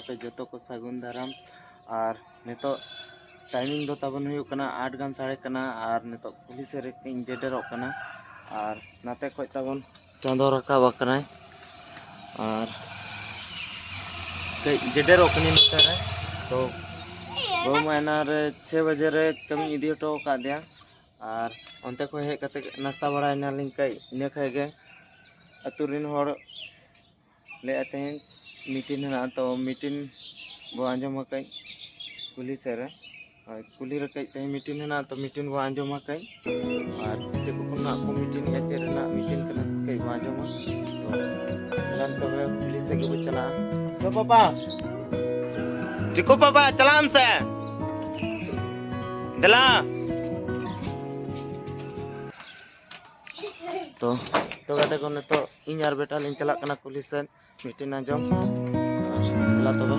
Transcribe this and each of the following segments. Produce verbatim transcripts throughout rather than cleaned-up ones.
ᱟᱯᱮ ᱡᱚᱛᱚ ᱠᱚ ᱥᱟᱹᱜᱩᱱ ᱫᱟᱨᱟᱢ᱾ ᱟᱨ ᱱᱤᱛᱚᱜ timing ᱫᱚ ᱛᱟᱵᱚᱱ ᱦᱩᱭᱩᱜ ᱠᱟᱱᱟ ᱟᱴ ᱜᱟᱱ ᱥᱟᱲᱮ ᱠᱟᱱᱟ, ᱟᱨ ᱱᱤᱛᱚᱜ ᱠᱩᱞᱦᱤ ᱥᱮᱫ ᱨᱮ ᱤᱧ ᱡᱮᱰᱮᱨᱚᱜ ᱠᱟᱱᱟ᱾ ᱟᱨ ᱱᱟᱛᱮ ᱠᱷᱚᱡ ᱛᱟᱵᱚᱱ ᱪᱟᱸᱫᱚ ᱨᱟᱠᱟᱵ ᱟᱠᱟᱱᱟᱭ᱾ ᱟᱨ ᱠᱟᱹᱡ ᱡᱮᱰᱮᱨᱚᱜ ᱠᱟᱹᱱᱟᱹᱧ ᱱᱚᱛᱮ ᱨᱮ᱾ ᱛᱚ ᱵᱟᱹᱵᱩ ᱢᱟ ᱮᱱᱟᱱ ᱨᱮ ᱪᱷᱚᱭ ᱵᱟᱡᱮ ᱨᱮ ᱠᱟᱹᱢᱤᱧ ᱤᱫᱤ ᱦᱚᱴᱚ ᱟᱠᱟᱫᱮᱭᱟ᱾ ᱟᱨ ᱚᱱᱛᱮ ᱠᱷᱚᱱ ᱦᱮᱡ ᱠᱟᱛᱮ ᱱᱟᱥᱛᱟ ᱵᱟᱲᱟᱭᱮᱱᱟᱞᱤᱧ ᱠᱟᱹᱡ, ᱤᱱᱟᱹ ᱠᱷᱟᱡ ᱜᱮ ᱟᱹᱛᱩ ᱨᱮᱱ ᱦᱚᱲ ᱞᱟᱹᱭᱮᱫ ᱛᱟᱦᱮᱸᱫ meeting ᱦᱮᱱᱟᱜᱼᱟ, ᱛᱚ meeting ᱵᱚ ᱟᱸᱡᱚᱢᱟ ᱠᱟᱹᱡ ᱠᱩᱞᱦᱤ ᱥᱮᱫ ᱨᱮ᱾ ᱦᱳᱭ, ᱠᱩᱞᱦᱤ ᱨᱮ ᱠᱟᱹᱡ ᱛᱮᱦᱮᱧ meeting ᱦᱮᱱᱟᱜᱼᱟ, ᱛᱚ meeting ᱵᱚ ᱟᱸᱡᱚᱢᱟ ᱠᱟᱹᱡ᱾ ᱟᱨ ᱪᱮᱫ ᱠᱚ ᱨᱮᱱᱟᱜ ᱠᱚ meeting ᱮᱫᱼᱟ, ᱪᱮᱫ ᱨᱮᱱᱟᱜ meeting ᱠᱟᱱᱟ, ᱠᱟᱹᱡ ᱵᱚ ᱟᱸᱡᱚᱢᱟ᱾ ᱛᱚ ᱫᱮᱞᱟᱱ ᱛᱚᱵᱮ ᱠᱩᱞᱦᱤ ᱥᱮᱫ ᱜᱮᱵᱚ ᱪᱟᱞᱟᱜᱼᱟ᱾ ᱪᱚ ᱯᱟᱯᱟ, ᱪᱤᱠᱩ ᱯᱟᱯᱟ, ᱪᱟᱞᱟᱜ ᱢᱮᱥᱮ, ᱫᱮᱞᱟ᱾ ᱛᱚ, ᱛᱚ ᱜᱟᱛᱮ ᱠᱚ, ᱱᱤᱛᱚᱜ ᱤᱧ ᱟᱨ ᱵᱮᱴᱟ ᱞᱤᱧ ᱪᱟᱞᱟᱜ ᱠᱟᱱᱟ ᱠᱩᱞᱦᱤ ᱥᱮᱫ meeting ᱟᱸᱡᱚᱢ᱾ ᱫᱮᱞᱟ ᱛᱚᱵᱮ᱾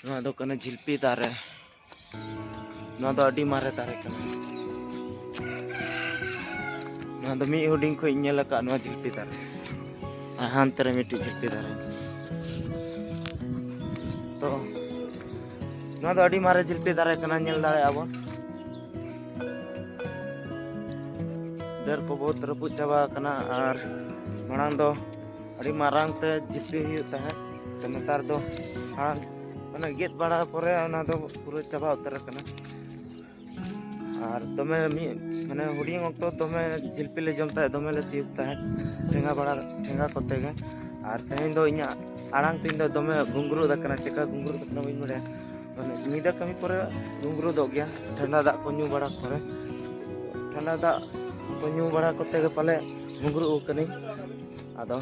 ᱱᱚᱣᱟ ᱫᱚ ᱠᱟᱱᱟ ᱡᱷᱤᱞᱯᱤ ᱫᱟᱨᱮ᱾ ᱱᱚᱣᱟ ᱫᱚ ᱟᱹᱰᱤ ᱢᱟᱨᱮ ᱫᱟᱨᱮ ᱠᱟᱱᱟ᱾ ᱱᱚᱣᱟ ᱫᱚ ᱢᱤᱫ ᱦᱩᱰᱤᱧ ᱠᱷᱚᱱ ᱤᱧ ᱧᱮᱞ ᱟᱠᱟᱫ ᱱᱚᱣᱟ ᱡᱷᱤᱞᱯᱤ ᱫᱟᱨᱮ᱾ ᱟᱨ ᱦᱟᱱᱛᱮ ᱨᱮ ᱢᱤᱫᱴᱤᱡ ᱡᱷᱤᱞᱯᱤ ᱫᱟᱨᱮ᱾ ᱛᱚ ᱱᱚᱣᱟ ᱫᱚ ᱟᱹᱰᱤ ᱢᱟᱨᱮ ᱡᱷᱤᱞᱯᱤ ᱫᱟᱨᱮ ᱠᱟᱱᱟ, ᱧᱮᱞ ᱫᱟᱲᱮᱭᱟᱜᱼᱟ ᱵᱚᱱ᱾ ᱰᱟᱹᱨ ᱠᱚ ᱵᱚᱦᱩᱛ ᱨᱟᱹᱯᱩᱫ ᱪᱟᱵᱟ ᱟᱠᱟᱱᱟ᱾ ᱟᱨ ᱢᱟᱲᱟᱝ ᱫᱚ ᱟᱹᱰᱤ ᱢᱟᱨᱟᱝ ᱛᱮ ᱡᱷᱤᱞᱯᱤ ᱦᱩᱭᱩᱜ ᱛᱟᱦᱮᱸᱫ, ᱛᱚ ᱱᱮᱛᱟᱨ ᱫᱚ ᱢᱟᱲᱟᱝ ᱚᱱᱟ ᱜᱮᱫ ᱵᱟᱲᱟ ᱯᱚᱨᱮ ᱚᱱᱟ ᱫᱚ ᱯᱩᱨᱟᱹ ᱪᱟᱵᱟ ᱩᱛᱟᱹᱨ ᱟᱠᱟᱱᱟ᱾ ᱟᱨ ᱫᱚᱢᱮ ᱢᱤᱫ, ᱢᱟᱱᱮ, ᱦᱩᱰᱤᱧ ᱚᱠᱛᱚ ᱫᱚᱢᱮ ᱡᱷᱤᱞᱯᱤ ᱞᱮ ᱡᱚᱢ ᱛᱟᱦᱮᱸᱫ, ᱫᱚᱢᱮ ᱞᱮ ᱛᱤᱭᱳᱜ ᱛᱟᱦᱮᱸᱫ ᱴᱷᱮᱸᱜᱟ ᱵᱟᱲᱟ, ᱴᱷᱮᱸᱜᱟ ᱠᱚᱛᱮ ᱜᱮ᱾ ᱟᱨ ᱛᱮᱦᱮᱧ ᱫᱚ ᱤᱧᱟᱹᱜ ᱟᱲᱟᱝ ᱛᱤᱧ ᱫᱚ ᱫᱚᱢᱮ ᱜᱩᱝᱜᱽᱨᱩᱜ ᱟᱠᱟᱱᱟ, ᱪᱮᱠᱟ ᱜᱩᱝᱜᱽᱨᱩᱜ ᱟᱠᱟᱱᱟ ᱵᱟᱹᱧ ᱵᱟᱲᱟᱭᱟ᱾ ᱢᱟᱱᱮ, ᱧᱤᱫᱟᱹ ᱠᱟᱹᱢᱤ ᱯᱚᱨᱮ ᱜᱩᱝᱜᱽᱨᱩᱫᱚᱜ ᱜᱮᱭᱟ, ᱴᱷᱟᱱᱰᱟ ᱫᱟᱜ ᱠᱚ ᱧᱩ ᱵᱟᱲᱟ ᱯᱚᱨᱮ, ᱴᱷᱟᱱᱰᱟ ᱫᱟᱜ ᱠᱚ ᱧᱩ ᱵᱟᱲᱟ ᱠᱚᱛᱮ ᱜᱮ ᱯᱟᱞᱮ ᱜᱩᱝᱜᱽᱨᱩᱜ ᱟᱠᱟᱱᱟᱹᱧ᱾ ᱟᱫᱚ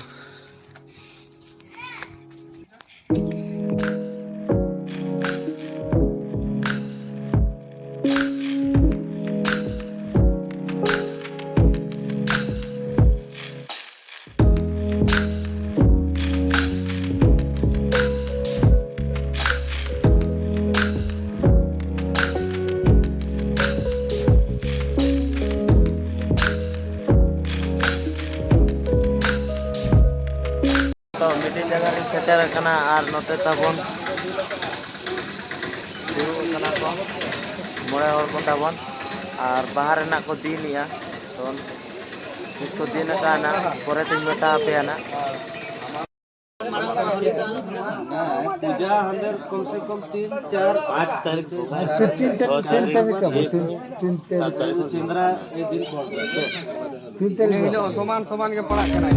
ᱢᱤᱫᱴᱤᱡ ᱡᱟᱭᱜᱟ ᱨᱤᱧ ᱥᱮᱴᱮᱨ ᱟᱠᱟᱱᱟ ᱟᱨ ᱱᱚᱛᱮ ᱛᱟᱵᱚᱱ ᱫᱩᱲᱩᱵ ᱟᱠᱟᱱᱟ ᱠᱚ ᱢᱚᱬᱮ ᱦᱚᱲ ᱠᱚ ᱛᱟᱵᱚᱱ, ᱟᱨ ᱵᱟᱦᱟ ᱨᱮᱱᱟᱜ ᱠᱚ ᱫᱤᱱᱮᱜᱼᱟ᱾ ᱛᱚ ᱱᱤᱛ ᱠᱚ ᱫᱤᱱ ᱟᱠᱟᱱᱟ, ᱯᱚᱨᱮ ᱛᱤᱧ ᱢᱮᱛᱟ ᱟᱯᱮᱭᱟ ᱱᱟᱜ᱾ ᱦᱮᱸ, ᱯᱩᱡᱟ ᱦᱟᱸᱰᱮ ᱠᱚᱢ ᱥᱮ ᱠᱚᱢ ᱛᱤᱱ ᱪᱟᱨ ᱯᱟᱸᱪ ᱛᱟᱹᱨᱤᱠᱷ ᱟᱪᱪᱷᱟ, ᱛᱤᱱ ᱛᱟᱹᱨᱤᱠᱷ, ᱛᱤᱱ ᱛᱟᱹᱨᱤᱠᱷ ᱟᱵᱚ, ᱛᱤᱱ, ᱛᱤᱱ ᱛᱟᱹᱨᱤᱠᱷ᱾ ᱥᱮᱸᱫᱽᱨᱟ ᱮ ᱫᱤᱱ ᱯᱚᱨ ᱜᱮ᱾ ᱛᱤᱱ ᱛᱟᱹᱨᱤᱠᱷ ᱦᱤᱞᱳᱜ ᱥᱚᱢᱟᱱ ᱥᱚᱢᱟᱱ ᱜᱮ ᱯᱟᱲᱟᱜ ᱠᱟᱱᱟ᱾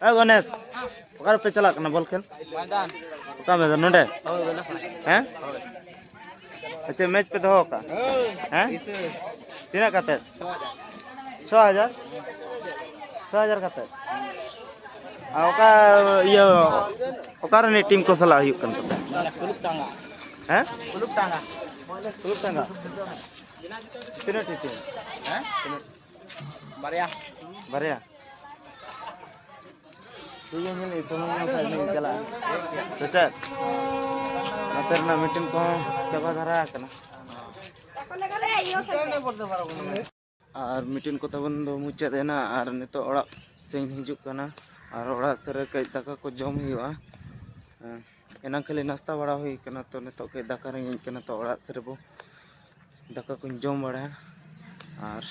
ᱮ ᱜᱚᱱᱮᱥ, ᱚᱠᱟ ᱨᱮᱯᱮ ᱪᱟᱞᱟᱜ ᱠᱟᱱᱟ ᱵᱚᱞ ᱠᱷᱮᱞ? ᱢᱚᱭᱫᱟᱱ᱾ ᱚᱠᱟ ᱢᱚᱭᱫᱟᱱ? ᱱᱚᱰᱮ? ᱦᱳᱭ, ᱜᱚᱱᱮᱥ ᱠᱟᱱᱟ᱾ ᱦᱮᱸ? ᱦᱳᱭ᱾ ᱟᱪᱪᱷᱟ, ᱢᱮᱪ ᱯᱮ ᱫᱚᱦᱚ ᱟᱠᱟᱫ? ᱦᱮᱸ? ᱛᱤᱱᱟᱹᱜ ᱠᱟᱛᱮ? ᱪᱷᱚ ᱦᱟᱡᱟᱨ᱾ ᱪᱷᱚ ᱦᱟᱡᱟᱨ ᱠᱟᱛᱮ? ᱟᱨ ᱚᱠᱟ, ᱤᱭᱟᱹ, ᱚᱠᱟ ᱨᱤᱱᱤᱡ ᱴᱤᱢ ᱠᱚ ᱥᱟᱞᱟᱜ ᱦᱩᱭᱩᱜ ᱠᱟᱱ ᱛᱟᱯᱮᱭᱟ? ᱠᱩᱞᱩᱯ ᱴᱟᱸᱜᱟ᱾ ᱦᱮᱸ? ᱠᱩᱞᱩᱯ ᱴᱟᱸᱜᱟ᱾ ᱠᱩᱞᱩᱯ ᱴᱟᱸᱜᱟ᱾ ᱛᱤᱱᱟᱹᱜ ᱴᱤ ᱴᱤᱢ? ᱦᱮᱸ? ᱛᱤᱱᱟᱹᱜ? ᱵᱟᱨᱭᱟ᱾ ᱵᱟᱨᱭᱟ? ᱴᱷᱤᱠ ᱜᱮᱭᱟ, ᱧᱮᱞ ᱤᱧ, ᱥᱚᱢᱚᱭ ᱧᱟᱢ ᱠᱷᱟᱡ ᱤᱧ ᱪᱟᱞᱟᱜᱼᱟ᱾ ᱥᱮ ᱪᱮᱫ? ᱱᱚᱛᱮ ᱨᱮᱱᱟᱜ ᱢᱤᱴᱤᱝ ᱠᱚᱦᱚᱸ ᱪᱟᱵᱟ ᱫᱷᱟᱨᱟ ᱟᱠᱟᱱᱟ᱾ ᱟᱨ ᱢᱤᱴᱤᱝ ᱠᱚ ᱛᱟᱵᱚᱱ ᱫᱚ ᱢᱩᱪᱟᱹᱫ ᱮᱱᱟ, ᱟᱨ ᱱᱤᱛᱚᱜ ᱚᱲᱟᱜ ᱥᱮᱫ ᱤᱧ ᱦᱤᱡᱩᱜ ᱠᱟᱱᱟ᱾ ᱟᱨ ᱚᱲᱟᱜ ᱥᱮᱫ ᱨᱮ ᱠᱟᱹᱡ ᱫᱟᱠᱟ ᱠᱚ ᱡᱚᱢ ᱦᱩᱭᱩᱜᱼᱟ᱾ ᱮᱱᱟᱝ ᱠᱷᱟᱹᱞᱤ ᱱᱟᱥᱛᱟ ᱵᱟᱲᱟ ᱦᱩᱭ ᱠᱟᱱᱟ, ᱛᱚ ᱱᱤᱛᱚᱜ ᱠᱟᱹᱡ ᱫᱟᱠᱟ ᱨᱮᱸᱜᱮᱡ ᱠᱟᱱᱟ, ᱛᱚ ᱚᱲᱟᱜ ᱥᱮᱫ ᱨᱮᱵᱚ ᱫᱟᱠᱟ ᱠᱚᱧ ᱡᱚᱢ ᱵᱟᱲᱟᱭᱟ᱾ ᱟᱨ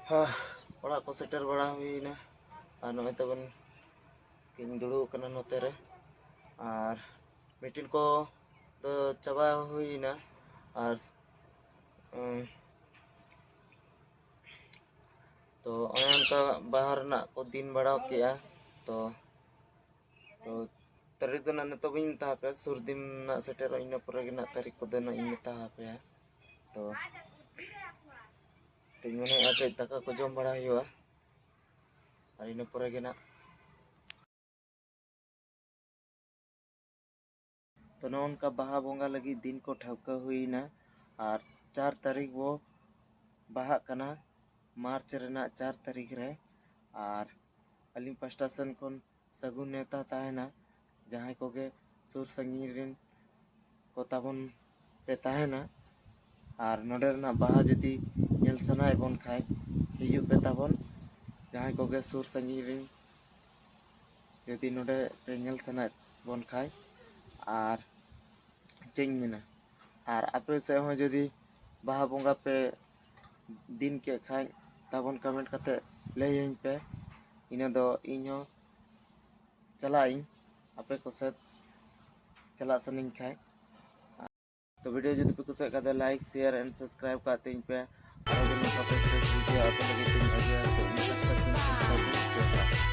ᱦᱟ, ᱚᱲᱟᱜ ᱠᱚ ᱥᱮᱴᱮᱨ ᱵᱟᱲᱟ ᱦᱩᱭᱱᱟ᱾ ᱟᱨ ᱱᱚᱜᱼᱚᱭ ᱛᱟᱵᱚᱱ ᱠᱤᱱ ᱫᱩᱲᱩᱵ ᱟᱠᱟᱱᱟ ᱱᱚᱛᱮ ᱨᱮ᱾ ᱟᱨ ᱢᱤᱴᱤᱝ ᱠᱚ ᱫᱚ ᱪᱟᱵᱟ ᱦᱩᱭᱱᱟ᱾ ᱟᱨ ᱩᱸ, ᱛᱚ ᱚᱱᱮ ᱚᱱᱠᱟ ᱵᱟᱦᱟ ᱨᱮᱱᱟᱜ ᱠᱚ ᱫᱤᱱ ᱵᱟᱲᱟ ᱠᱮᱜᱼᱟ᱾ ᱛᱚ ᱛᱚ ᱛᱟᱹᱨᱤᱠᱷ ᱫᱚ ᱱᱟᱜ ᱱᱤᱛᱚᱜ ᱵᱟᱹᱧ ᱢᱮᱛᱟ ᱟᱯᱮᱭᱟ, ᱥᱩᱨ ᱫᱤᱱ ᱱᱟᱜ ᱥᱮᱴᱮᱨᱚᱜ, ᱤᱱᱟᱹ ᱯᱚᱨᱮ ᱜᱮ ᱱᱟᱜ ᱛᱟᱹᱨᱤᱠᱷ ᱠᱚᱫᱚ ᱱᱟᱜ ᱤᱧ ᱢᱮᱛᱟ ᱟᱯᱮᱭᱟ᱾ ᱛᱚ ᱛᱚᱧ ᱢᱚᱱᱮᱭᱮᱫᱼᱟ ᱠᱟᱹᱡ ᱫᱟᱠᱟ ᱠᱚ ᱡᱚᱢ ᱵᱟᱲᱟ ᱦᱩᱭᱩᱜᱼᱟ, ᱟᱨ ᱤᱱᱟᱹ ᱯᱚᱨᱮ ᱜᱮ ᱱᱟᱜ᱾ ᱛᱚ ᱱᱚᱜᱼᱚ ᱱᱚᱝᱠᱟ ᱵᱟᱦᱟ ᱵᱚᱸᱜᱟ ᱞᱟᱹᱜᱤᱫ ᱫᱤᱱ ᱠᱚ ᱴᱷᱟᱹᱣᱠᱟᱹ ᱦᱩᱭᱱᱟ, ᱟᱨ ᱪᱟᱨ ᱛᱟᱹᱨᱤᱠᱷ ᱵᱚ ᱵᱟᱦᱟᱜ ᱠᱟᱱᱟ, ᱢᱟᱨᱪ ᱨᱮᱱᱟᱜ ᱪᱟᱨ ᱛᱟᱹᱨᱤᱠᱷ ᱨᱮ᱾ ᱟᱨ ᱟᱹᱞᱤᱧ ᱯᱟᱥᱴᱟ ᱥᱮᱱ ᱠᱷᱚᱱ ᱥᱟᱹᱜᱩᱱ ᱱᱮᱣᱛᱟ ᱛᱟᱦᱮᱱᱟ᱾ ᱡᱟᱦᱟᱸᱭ ᱠᱚᱜᱮ ᱥᱩᱨ ᱥᱟᱺᱜᱤᱧ ᱨᱮᱱ ᱠᱚ ᱛᱟᱵᱚᱱ ᱯᱮ ᱛᱟᱦᱮᱱᱟ, ᱟᱨ ᱱᱚᱰᱮ ᱨᱮᱱᱟᱜ ᱵᱟᱦᱟ ᱡᱩᱫᱤ ᱧᱮᱞ ᱥᱟᱱᱟᱭᱮᱫ ᱵᱚᱱ ᱠᱷᱟᱡ, ᱦᱤᱡᱩᱜ ᱯᱮ ᱛᱟᱵᱚᱱ᱾ ᱡᱟᱦᱟᱸᱭ ᱠᱚᱜᱮ ᱥᱩᱨ ᱥᱟᱺᱜᱤᱧ ᱨᱮᱱ ᱡᱩᱫᱤ ᱱᱚᱰᱮ ᱯᱮ ᱧᱮᱞ ᱥᱟᱱᱟᱭᱮᱫ ᱵᱚᱱ ᱠᱷᱟᱡ, ᱟᱨ ᱪᱮᱫ ᱤᱧ ᱢᱮᱱᱟ, ᱟᱨ ᱟᱯᱮ ᱥᱮᱫ ᱦᱚᱸ ᱡᱩᱫᱤ ᱵᱟᱦᱟ ᱵᱚᱸᱜᱟ ᱯᱮ ᱫᱤᱱ ᱠᱮᱫ ᱠᱷᱟᱡ, ᱛᱟᱵᱚᱱ ᱠᱚᱢᱮᱱᱴ ᱠᱟᱛᱮ ᱞᱟᱹᱭᱟᱹᱧ ᱯᱮ᱾ ᱤᱱᱟᱹ ᱫᱚ ᱤᱧ ᱦᱚᱸ ᱪᱟᱞᱟᱜ ᱤᱧ, ᱟᱯᱮ ᱠᱚ ᱥᱮᱫ ᱪᱟᱞᱟᱜ ᱥᱟᱱᱟᱧ ᱠᱷᱟᱡ᱾ ᱛᱚ ᱵᱷᱤᱰᱤᱭᱳ ᱡᱩᱫᱤ ᱯᱮ ᱠᱩᱥᱤᱭᱟᱜ ᱠᱷᱟᱡ ᱫᱚ ᱞᱟᱭᱤᱠ, ᱥᱮᱭᱟᱨ ᱮᱱᱰ ᱥᱟᱵᱥᱠᱨᱟᱭᱤᱵ ᱠᱟᱜ ᱛᱤᱧ ᱯᱮ᱾ ᱟᱨ ᱡᱩᱫᱤ ᱱᱚᱝᱠᱟ ᱯᱮ ᱥᱮᱥ ᱵᱷᱤᱰᱤᱭᱳ ᱟᱯᱮ ᱞᱟᱹᱜᱤᱫ ᱤᱧ ᱟᱹᱜᱩᱭᱟ, ᱛᱚ ᱤᱧ ᱥᱟᱵᱥᱠᱨᱟᱭᱤᱵ ᱠᱟᱜ ᱛᱤᱧ ᱯᱮ᱾